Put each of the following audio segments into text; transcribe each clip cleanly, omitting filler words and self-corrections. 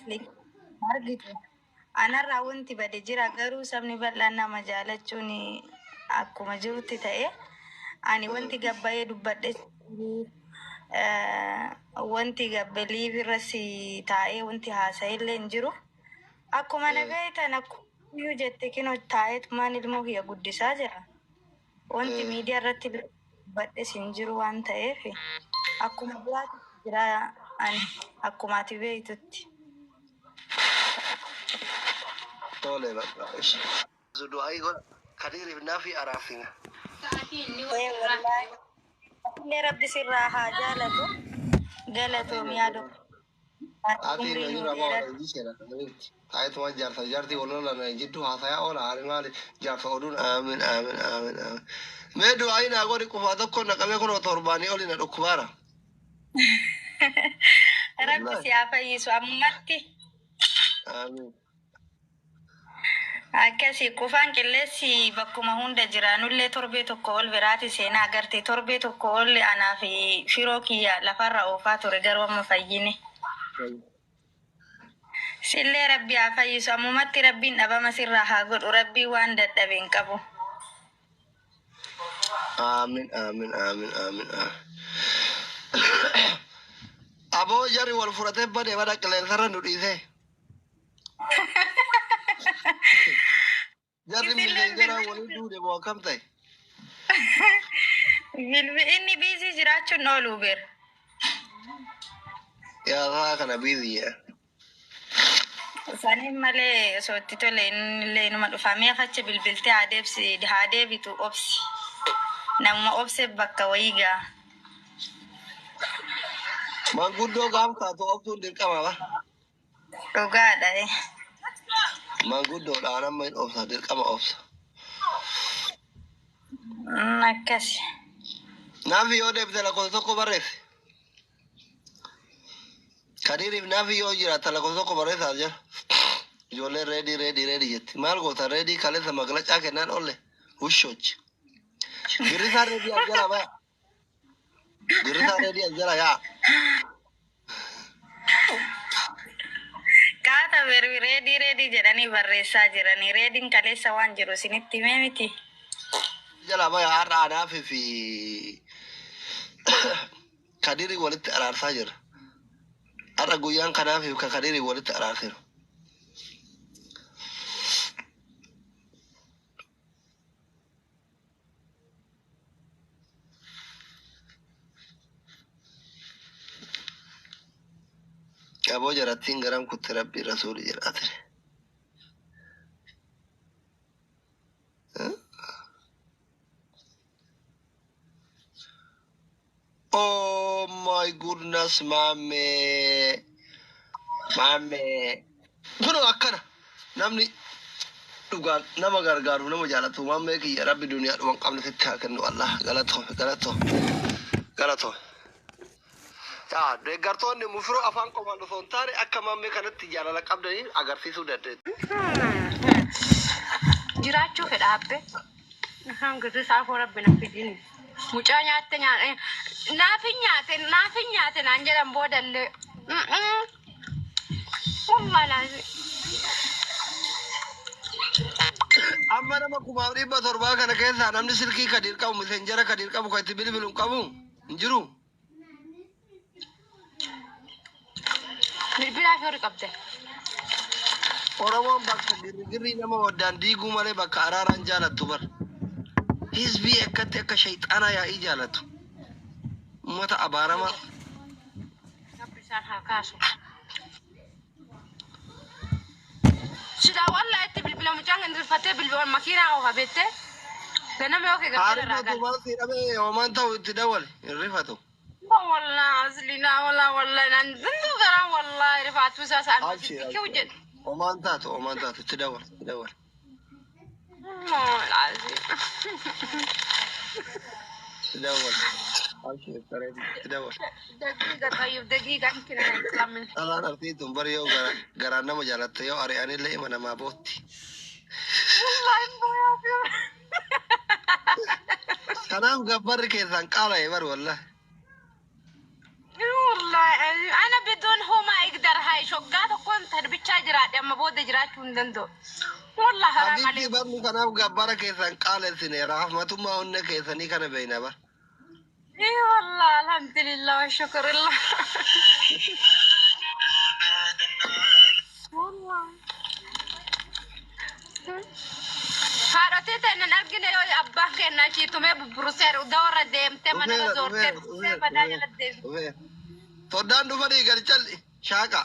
Argitu. Anarraa wanti bade jira, garuu sabni bal'aan nama jaalachuun akkuma jirutti ta'e, ani wanti gabbayee dubbadhe jiru, wanti gabbe liivirra si taa'ee wanti haasa'ellee hin jiru. Akkuma na beektan, akkuma iyyuu jette, kinoo taa'eetumaan ilmoo kiyya guddisaa jira. Wanti miidiyaa irratti dubbadhes hin jiru waan ta'eef, akkuma biraatti jira ani, akkuma ati beektutti. Tole, bakka. Ishi. Du'aayii godha. Kadiiriif naafi araarsina. Ee wallaahi. Atillee Rabbi sirraa haa jaalatu. Galatoomi yaadu. Ati Umrii na nuu jira moo dheeradhu. hojii seera kanatti. Taa'eetuma jaarsa jaartii wal lolan jidduu haasayaa oola haali maali jaarsa oduun. Aamin, aamin, aamin, aamin. Mee du'aayii naa godhi, qufaa tokko na qabee kunoo torbaanii oli na dhukkubaara. Rabbi si haa fayyisu ammatti. Aamin. Akkasii qufaan qilleensi bakkuma hunda jira. Nullee torbee tokko ol biraati seenaa agarte, torbee tokko ol anaa fi firoo kiyya lafarra oofaa ture, garuu amma fayyine. Sillee Rabbi haa fayyisu ammumatti. Rabbiin dhabama sirraa haa godhu. Rabbiin waan dadhabe hin qabu. Aamin, aamin, aamin, aamin, aamin. Aboo, jarri wal fudhatee bade bada, qilleensarra nu dhiisee. Jarri Isilleen miseenjaraa walii duude moo akkam ta'e? Bilbi inni busy jiraachuun oolu ber. Yaa kana busy yaa. Saniin malee osoo itti tole innillee inuma dhufa. Mee fachi bilbiltee haa deebsi, haa deebitu, obsi. Namuma obseef bakka wayii gaa. Manguddoo gaaf taatu obsuun dirqama ba. Dhugaadha. Eh. Manguddoodhaan amma hin obsa, dirqama obsa. Akkasi. Naafi yoo deebite lakkoofsa tokko barreessi. Kadiiriif naafi yoo jiraata lakkoofsa tokko barreessaa jira. Ijoolleen ready, ready, ready jetti. Maal goota ready? Kaleessa maglacaa kennaan olle. Wushoch. Girrisaa ready as jala baya. Girrisaa ready as jala yaa. Kaata berbi ready, ready jedhanii barreessaa jiranii. Readyn kaleessa waan jiru isinitti himee miti. Jala baya, har'a anaafi fi Kadiri walitti araarsaa jira. Har'a guyyaan kanaafi ka Kadiri walitti araarseeru. Aboo, jarattiin garam kutte? Rabbii rasuuli jedhaa ture. Oh my goodness, maammee. Maammee. Kunoo akkana namni dhugaan nama gargaaruuf nama jaalatu. Maammee kiyya, Rabbi duniyaa dhuma hin qabne sitti haa kennu. Allah galatoo, galatoo, galatoo. Yaa deeggartoonni mufiroo, afaan qofaan osoo hin taane akka maammee kanatti jaalala qabdanii agarsiisuu dandeessu. Jiraachuu fedha abbe. Afaan girrisaa koo Rabbi na fidin. Mucaa nyaatte nyaadhe. Naaf hin nyaate, naaf hin nyaate naan jedhan boodallee. Wallahi laazim. Amma nama 1700 kana keessaa namni silkii Kadiir qabu, messenjera Kadiir qabu, kan itti bilbilu hin qabu hin jiru. Bilbilaa fi horii qabde. Oromoon bakka girrigirrii nama waddaan diiguu malee bakka araaraan jaalattu bar. Hizbii akkatti akka shayxaanaa yaa'ii jaalatu. Uummata abaaramaa. Rabbi isaan haa kaasu. Silaa wallahi itti bilbila, mucaan kan rifatee bilbila makiinaa oofa beettee ganama yoo kee Haa galgala irraa rifatu, gala. maal si dhabee? Homaan ta'u, itti dawwali, hin rifatu. Wallah asli naa wallah wallah naan zinduu garaan wallahi rifaatuu isaa sa'an Abshir, sitti kiw abshir. jedhe. Homaan taatu, homaan taatu, itti dawwali, itti dawwali. Laazim. Itti dawwali. Abshir, bareedu, itti dawwali. دقيقة، طيب دقيقة، يمكن أنا يطلع من Dhalaan artii tun bari yoo garaan nama jaalatte yoo ari'anillee ima namaa bootti. والله ما Kanaaf gabbarri keessaan qaala'e bar wallahi. والله أنا بدون هو ما أقدر، هاي شقات كنت Jiraadhe amma booda jiraachuu hin danda'u. Wallah haraa Habiibti malee. Barnu kanaaf gabbara keessan qaalessine rahmatummaa onnee keessanii kana beeyna bar. Ee wallah, alhamdulillah wa shukurillah. Wallah. Haadhotii ta'e nan argine yoo abbaan keenya achii tumee bubburuseera warra deemtee mana Dhufeera, zoortee dhufeera, dhuftee dhufeera, badaa dhufeera, jala deemte. dhufeera. Soddaan dhufanii gadi calli shaaqa.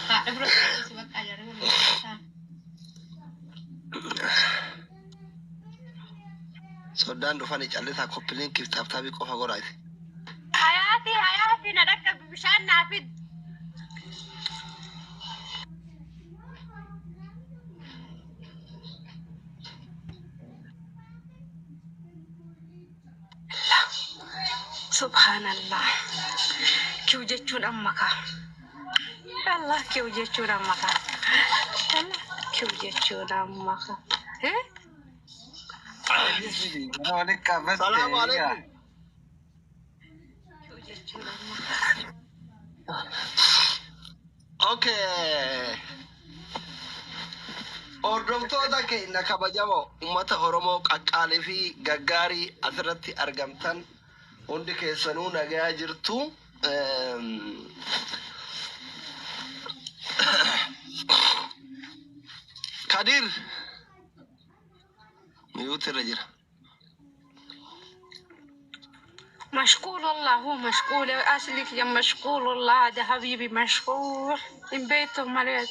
Haadha bira si bakka ajaa'ibaa mul'ata. Soddaan dhufanii callisaa copy link iif tap tap ii qofa godhaa isin. Hayaati, hayaati, na dhaqqabi, bishaan naa fidi. Subhanallah. Kiw jechuun amma kaa. Allah, kiw jechuun amma kaa. Allah, kiw jechuun amma kaa. Eh? Salaamu alaikum. Kiw jechuun amma kaa. Okay. Hordoftoota keenya kabajamoo, uummata Oromoo qaqqaalii fi gaggaarii asirratti argamtan hundi keessanuu nagayaa jirtu. Kadir mute irra jira. مشغول والله، هو مشغول أصلك يا مشغول والله، هذا حبيبي مشغول من بيته مريض.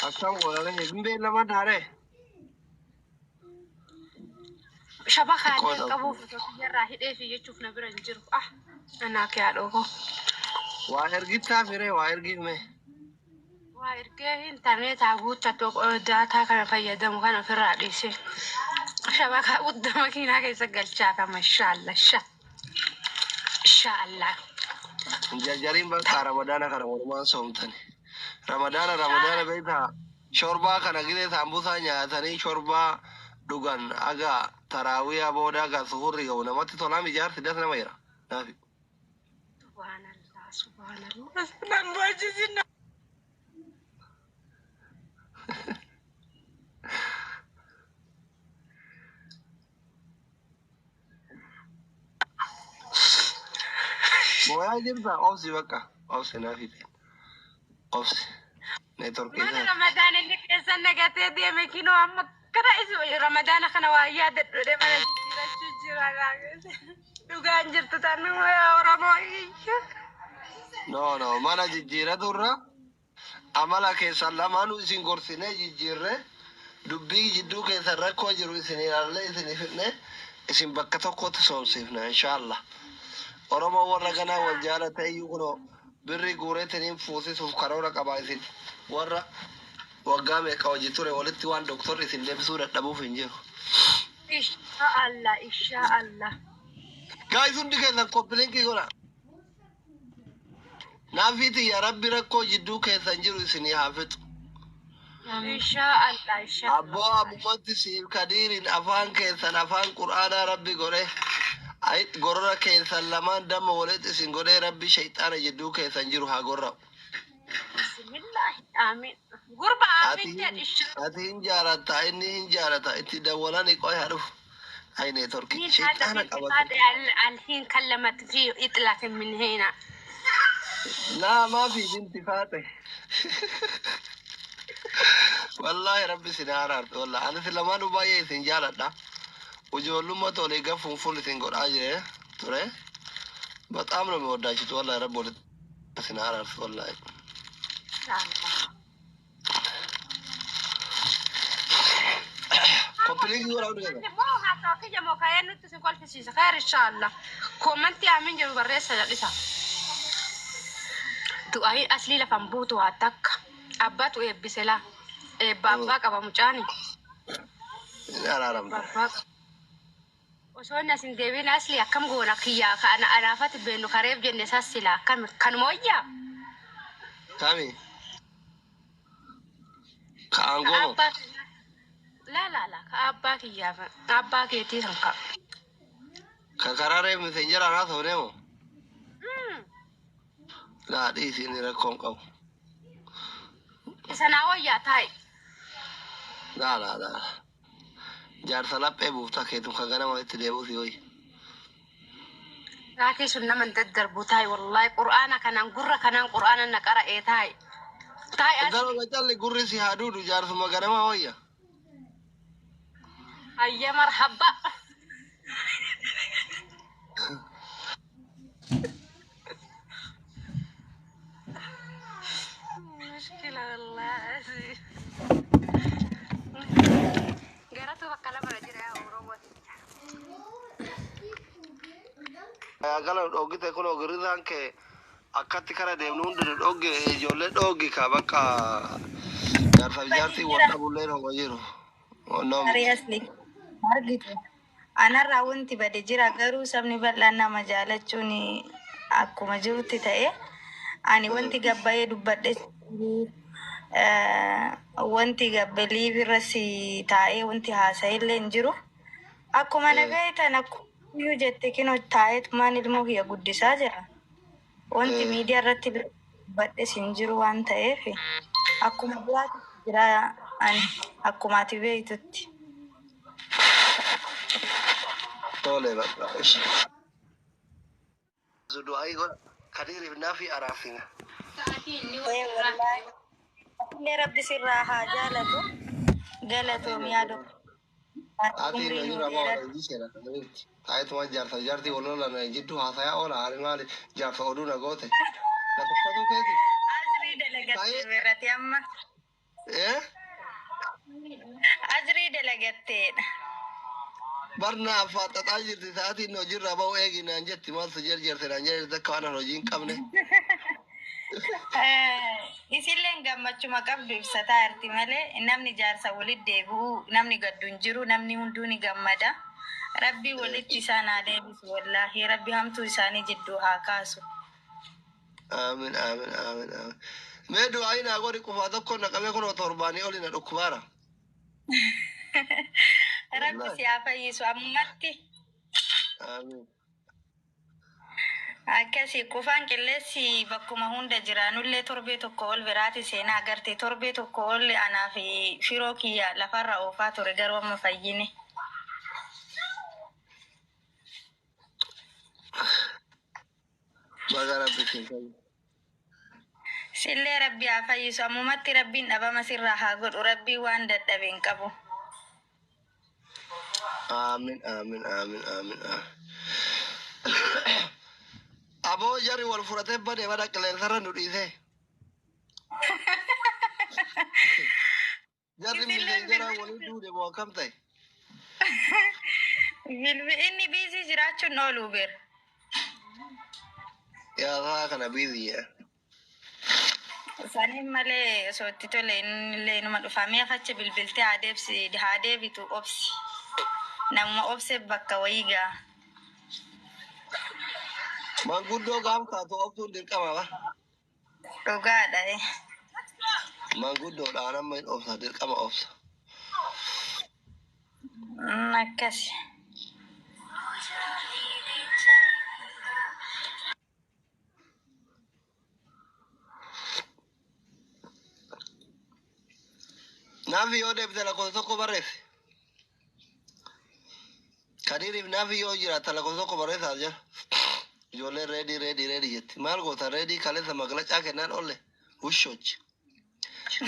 Akkam walalee hin beellaman haaree. Shabakaa Xiqqoo illee qabuuf irraa hidhee fi jechuuf na bira hin jiru. Ah, anaa kee haadhoo. Waa ergittaa firee waa ergiif mee. Waa ergee intarneetaa guuttatu, data kana fayyadamu kana ofirraa dhiise. Shabakaa guddaa makiinaa keessa galchaa kama, inshaallah, inshaallah. Jarjariin bakka Ramadaana kana walumaan soomtani. Ramadaana, Ramadaana beektaa, shorbaa kana gidee saambusaa nyaatanii shorbaa dhugan aga taraawiyaa booda aga suhurri ga'u namatti tolaam, ijaarsi das nama jira. Naafi. Subhanallah, subhanallah. Nan baachisin. Mooyaa jirta, obsi, bakka obsi, naafi obsi. Network ii Mana isaa. Ramadaana inni keessa nagatee deeme kinoo amma kana isu Ramadaana kana waa yaadadhu mana jijjiirachuu jira. Dhugaan jirtu tan Oromoo. No, no, mana jijjiiratu irra amala keessan lamaanuu isin gorsinee jijjiirre, dubbii jidduu keessan rakkoo jiru isin ilaallee isin fidne isin bakka tokkotti soomsiifna, inshaallah. Oromoo warra ganaa wal jaalate iyyuu kunoo birri guureetiniin fuusisuuf karoora qabaa, isin warra waggaa meeqa hojii ture walitti waan doktorri isin deebisuu dadhabuuf hin jiru. Inshaallah, inshaallah. Guys, hundi keessan copy link ii godha. Naafiiti yaa Rabbi rakkoo jidduu keessan jiru isinii haa fixu. Inshaallah, inshaallah. Abboo, ammumatti siif Kadiiriin afaan keessan afaan Qur'aanaa Rabbi godhe, ay gorora keessan lamaan damma walitti isin godhee, Rabbi shayxaana jidduu keessan jiru haa gorra'u. Bismillah, amiin. Gurba Ati amiin jedhi. Ati hin jaalatta, inni hin jaalata, itti dawwalani qoy haa dhufu. Ay, network ii مين هذا؟ shayxaana بنت qabate. هذا الحين كلمت فيه يطلع من هنا. Laa, maafi binti faate. Wallaahi Rabbi isin haa araartu, wallahi ani isin lamaanuu baay'ee isin jaaladha. Ijoollummaa tolee gafuun ful isin godhaa jire ture. በጣም ነው የሚወዳችሁት፣ ወላሂ ረቢ walitti isin haa araarsu, wallahi. Inshaallah. Copy link godhaa hundi keessan. Moo haasawa kiyya moo ka'ee nutti isin kolfisiisa. Khair, inshaallah. Comment ii amiin jedhu barreessa jal'isa. Du'aayin aslii lafan buutu haa takka. Abbaatu eebbise laa. Eebba abbaa qaba mucaani. Hin araaramta. Abbaa qaba. Osoo inni asin deebiin asli akkam goona kiyyaa ka ana anaafati beennu kareef jenne sassila akkam kanuma wayyaa. Kami? Ka Ka aangoo moo? abbaa. La Kiyyaaf abbaa keetii san ka'a. Ka karaa reef miseenjera naa ta'u deemu. Laa dhiisi inni rakkoon qabu. Isa naa wayyaa taa'i. Laa laa laa. Jaarsa laphee buuftaa keetum kan ganama itti deebi'u si wayya. Raakii sun nama hin daddarbu taa'i wallaahi qur'aana kanaan gurra kanaan qur'aana na qara'ee taa'i. Taa'i Intala asli. bacalli gurri si haa duudu jaarsuma ganama wayya. Hayya marhabba. Mushkila wallaahi. Garatu bakka lama na jira yaa Oromoo. Gala dhoggite kun ogirrisaan kee akkatti kara deemnu hundi nu dhogge ijoollee dhoggi ka bakka jaarsaaf jaartii wal dhabullee homa jiru. Onnoo miti. Seriously. Argitu. Anarraa wanti bade jira garuu sabni bal'aan nama jaalachuun akkuma jirutti ta'e ani wanti gabbayee dubbadhe wanti gabbe liivirra si taa'ee wanti haasa'ellee hin jiru. Akkuma nagayetan akkuma iyyuu jette kinoo taa'eetumaan ilmoo kiyya guddisaa jira. Wanti miidiyaa irratti dubbadhes hin jiru waan ta'eef akkuma biraatti jira ani akkuma ati beektutti. Tole bakka. Du'aayii godha. Kadiiriif naafi araarsina. Sa'aatii inni Ee waliin irraa wallaahi. Illee rabbi sirraa haa jaalatu. Galatoom yaadu. Ati Umrii inni nuu hojii ramaa dheeradhu. oola hojii seera. Taa'eetuma jaarsa jaartii wal lolan jidduu haasayaa oola haali maali jaarsa oduu na goote. Na tuffatu keeti. Azrii dalagattee Taa'ee. beerati amma. Eh? Azrii dalagatteedha. Barna afaaxaxaa jirti sa'aatiin inni hojiirraa ba'u eegi naan jetti maaltu jarjarte naan jedhe akka waan hojii hin qabne. Isilleen gammachuma qabdu ibsataa jirti malee namni jaarsa walitti deebi'u namni gaddu hin jiru namni hunduu ni gammada. Rabbi walitti isaan haa deebisu wallaahi rabbi hamtuu isaanii jidduu haa kaasu. Aamin aamin aamin aamin. Mee du'aayi naa godhi qufaa tokko na qabee kunoo torbaanii oli na dhukkubaara. Rabbi Wallaahi. si haa fayyisu ammatti. Aamin. Akkasii qufaan qilleensi bakkuma hunda jira. Nullee torbee tokko ol biraati seenaa agarte torbee tokko ol anaa fi firoo kiyya lafarra oofaa ture garuu amma fayyine. Baga rabbi siin fayyisu. Sillee rabbi haa fayyisu ammumatti rabbiin dhabama sirraa haa godhu rabbiin waan dadhabe hin qabu. Aamin aamin aamin aamin aamin. Aboo jarri wal furatee badee bada qilleensarra nu dhiisee. Jarri Isilleen miseenjaraa bilbil walii duude moo akkam ta'e? bilbil inni biizii jiraachuun oolu bir. Yaa saa kana biizii. Saniin malee osoo itti tole innillee inuma dhufa. Mee facha bilbiltee haa deebsi haa deebitu obsi. Namuma obseef bakka wayii ga'a. Manguddoo gaaf taatu obsuun dirqama ba. Dhugaadha. Manguddoodhaan amma hin obsa dirqama obsa. Akkasi. Naafi yoo deebite lakkoofsa tokko barreessi. Kadiiriif naafi yoo jiraata lakkoofsa tokko barreessaa jira. Ijoolleen reedii reedii reedii jetti. Maal goota reedii kaleessa maglacaa kennaan oolle. Wushochi.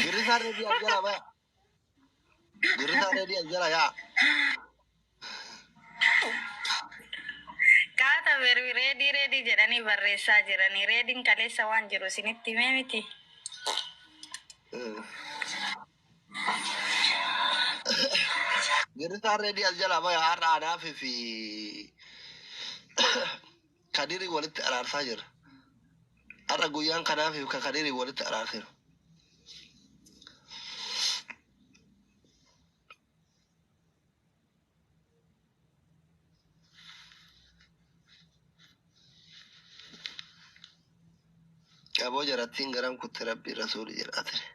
Girrisaa reedii as jala baya. Girrisaa reedii as jala yaa. Kaata berbi reedii reedii jedhanii barreessaa jiranii. Reediin kaleessa waan jiru isinitti himee miti. Girrisaa reedii as jala baya har'a anaafi fi Kadirii walitti araarsaa jira. Har'a guyyaan kanaafi ka Kadirii walitti araarseera. Aboo jarattiin garam kutte rabbii rasuuli jedhaa ture.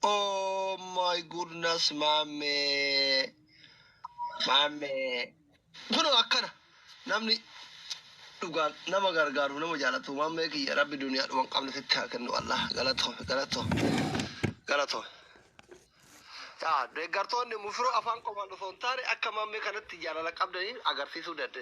Oh my goodness, maammee. Maammee. Kunoo akkana namni dhugaan nama gargaaru nama jaalatu maammee kiyya rabbi duniyaa dhuma hin qabne sitti haa kennu Allah galatoo galatoo galatoo. Yaa deeggartoonni mufiroo afaan qofaan osoo hin taane akka maammee kanatti jaalala qabdanii agarsiisuu dandeessu.